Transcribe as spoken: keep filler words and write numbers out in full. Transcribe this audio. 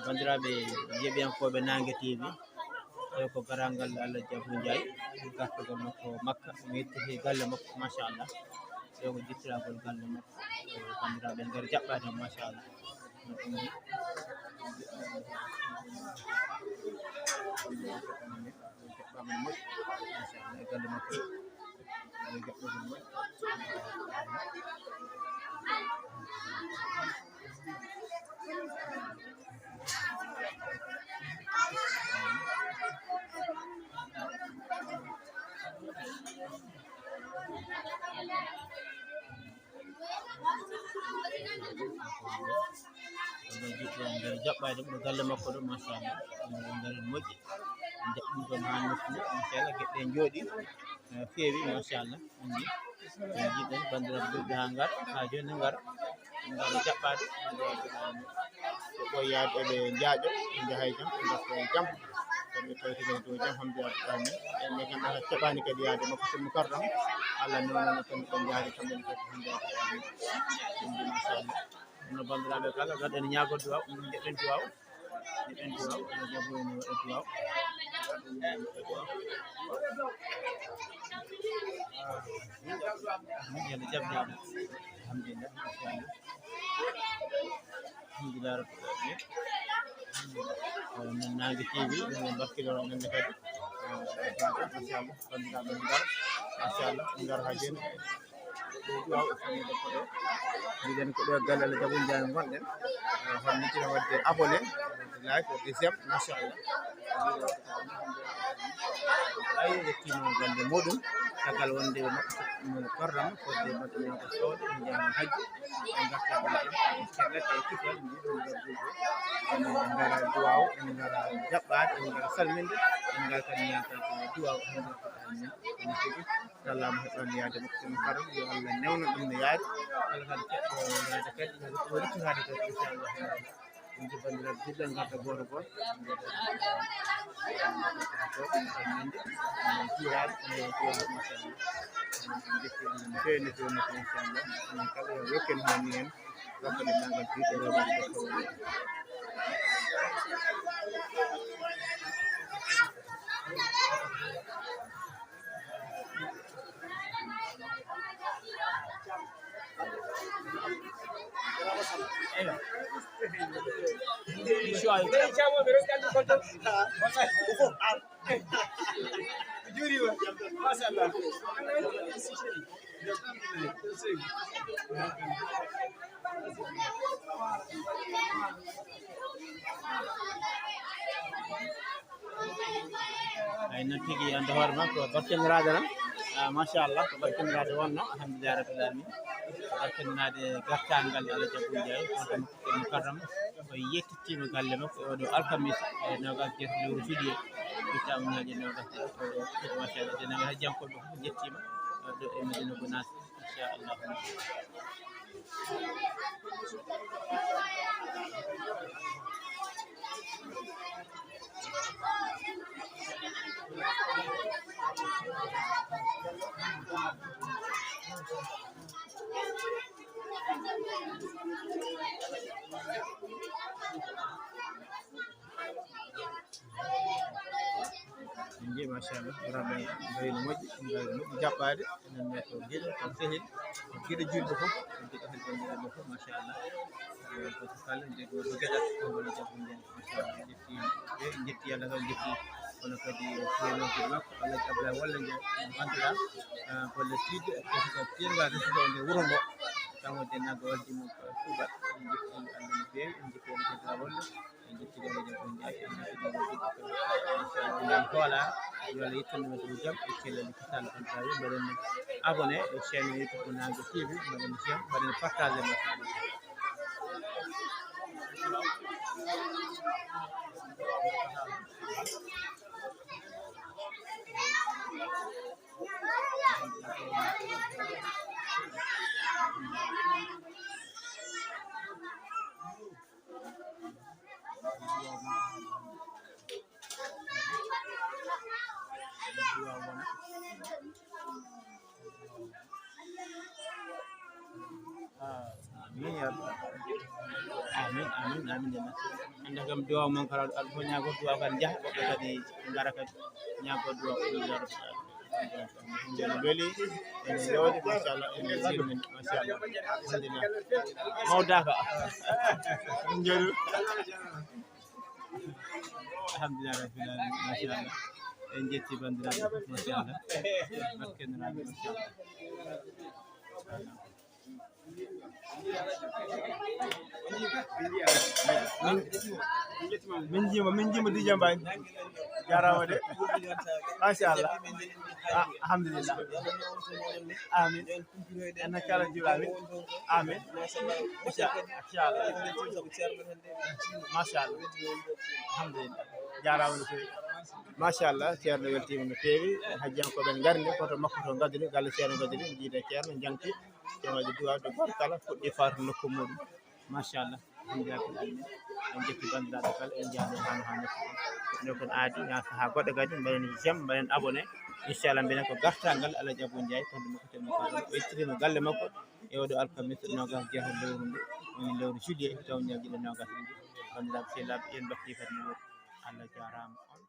Banndiraaɓe yeeɓiyankooɓe Naange T V, ɗo ko garal ngal Alhaji Abou Ndiaye, gartugol makko Makka, o yettiti galle makko, machallah. Ɗo ko jittiragol galle makko, banndiraaɓe ngari jaɓɓaade, machallah. Jaɓɓaama no moƴƴi, machallah, e galle makko. Nder jaɓɓaade ɗum ɗo galle makko ɗo, machallah. Ɗum ɗo galle moƴƴi. Jaɓɓum ɗon haa noftu nde, machallah. Geɗe njooɗi, eh, feewi, machallah. Anndi, en njiɗen banndiraaɓe ɓurɓe haa ngar, haa jooni ngar, ngar jaɓɓaade. Ɓe ɓooy yaade, eɓe njaaƴo, ɓe njaha e jam, ɓe ngarta e jam. Kamɓe tawti kadi to jam, hamdi Rabbil Aalamiin. En ɓe ngannduɗaa keɓaani kadi yaade Makkatul Mukarram, Allah newnana kamɓe ɓe njaari kamɓe ne kadi hamdi Rabbil Aalamiin. En mbiɗo machallah. Kono banndiraaɓe kala, ngaɗen ñaagol duwaaw, njeɗɗen duwaaw. Njeɗɗen duwaaw, Allah jaɓɓo en waɗa duwaaw. Min jaɓɓaama. Alhamdulillah, machallah. Alhamdulillah, Rabbil Aalamiin. Alhamdulillah. Ko min Naange T V, min mbakkiloo nande kadi. Machallah, banndiraaɓe ngar. Machallah, ngar haa jooni. Ɗo duwaaw e famille ko ɗo. Mbiɗen ko ɗo e galle Alhaji Abou Ndiaye ngonɗen. Eh, hono ni tino waɗde abonné, like, waɗde j'aime, machallah. Ay, yettiima galle muɗum, caggal wonde e Makkatul Mukarrama, fodde baɗɗo ko soodo, en njaama hajju, en ngarta ɗum, en kellat e kisal, mbiɗon gardude, en ngara duwaaw, en ngara jaɓɓaade, en ngara salminde, en ngarta ñaataade duwaaw, en ngarta amin, en tigi, kala mo heɓan yaade Makkatul Mukarrama, yo Allah newno ɗum no yaade, kala kadi keɗɗo yaade kadi, no ruttoraade kadi, inchallah. En njiɗ banndiraaɓe juulɓe, ngarta gooto gooto. Juuraaɓe, juuraaɓe, machallah. En njetti on no feewi, no feewi, no feewi, inchallah. Onon kala yo yokken haa ni en. Rokkande nanngal juuɗe rewɓe e rewɓe. Juuriima, machallah. Ay, noon tigi, annde hoore ma ko barkindiraaɗo tan. Ah, machallah, ko barkindiraaɗo wonno, alhamdulillah rabbil alamin. Ko barkindiraaɗo gartaangal Alhaji Abou Ndiaye, hoto Makkatul Mukarrama. O yettiima galle makko e oɗo alkamisa, e noogas jeetati lewru juillet, itta ujunnaaje noogas e oɗo, machallah, dendagal hajjankooɓe fof njettiima, ɗo e Madina Gounass, inchallah. En njiɗi, machallah, vraiment, mbayno moƴƴi, mbayno moƴƴi jaɓɓaade. Enen ne ko giɗo, ko sehil, ko giɗo juulɓe fof, ko giɗo hel banndiraaɓe fof, machallah. Eh, ko kala nde ko, ko geɗal, ko woni ko ɓe njeɗi, machallah. En njetti ɓe, en njetti Yalla, en njetti kono kadi président makko, Alhaji Abdoulaye Walla Ndiaye, mo ngannduɗaa, eh, golle tiiɗɗe, ko ko teeŋa resido nde wuro ngo, kanko denndaangal walji mum ko Touba. En njetti Allah no feewi, en njetti Alhaji Abdoulaye Walla. En njetti Alhaji Abou Ndiaye, en njetti Alhaji Abou Ndiaye. Inchallah, ngam hoolaare, yo Allah yettin mo e jam e cellal e kisal. Banndiraaɓe, mbaɗen abonné e chaîne YouTube Naange T V, mbaɗen j'aime, mbaɗen partagé, machallah. Ah, min ya. Ah, Amin, amin, amin. Hannde kam duwa mon kala, aɗa fof ñaago duwa kadi njaha, woɓɓe kadi ngara kadi ñaago duwa ko ɗum yaro. Ene weli, ene jooɗi, machallah, ene sirmi, machallah. Alhamdulillah. Mawdaka. Min jooɗi. Alhamdulillah rabbil alamin, machallah. En jetti bandiraɓe, machallah. Barkendiraaɓe, machallah. Min, min jima, min jima Dj Mbaye. Jarama de. Machallah. Ah, alhamdulillah. Amin. En kala juula, amin. Amin. Machallah. Machallah. Alhamdulillah. Jarama no fewi. Machallah, ceerno weltima no fewi. Hajjankoɓe ngarni, koto makko to ngaddude, galle ceerno ngaddude, jiida ceerno, jangti. Ceerno waɗi duwa de goto kala fuɗɗi fawde nokku muɗum. Machallah. Alhamdulillah. En jetti bandiraɓe kala, en jaani hano ha nokku. No kon aadi, ha saha goɗɗo kadi, mbaɗen j'aime, mbaɗen abonné. Inchallah, mbiɗen ko gartagal Alhaji Abou Ndiaye, kanko mo ko tawmi ko ɓeytirima galle makko. E oɗo alkamisa nogas jeego lewru ndu, woni lewru juillet, taw ñalɗi ɗe nogas ɗiɗi. Bandiraɓe sehilaɓe, en mbatti kadi no. Allah jarama on.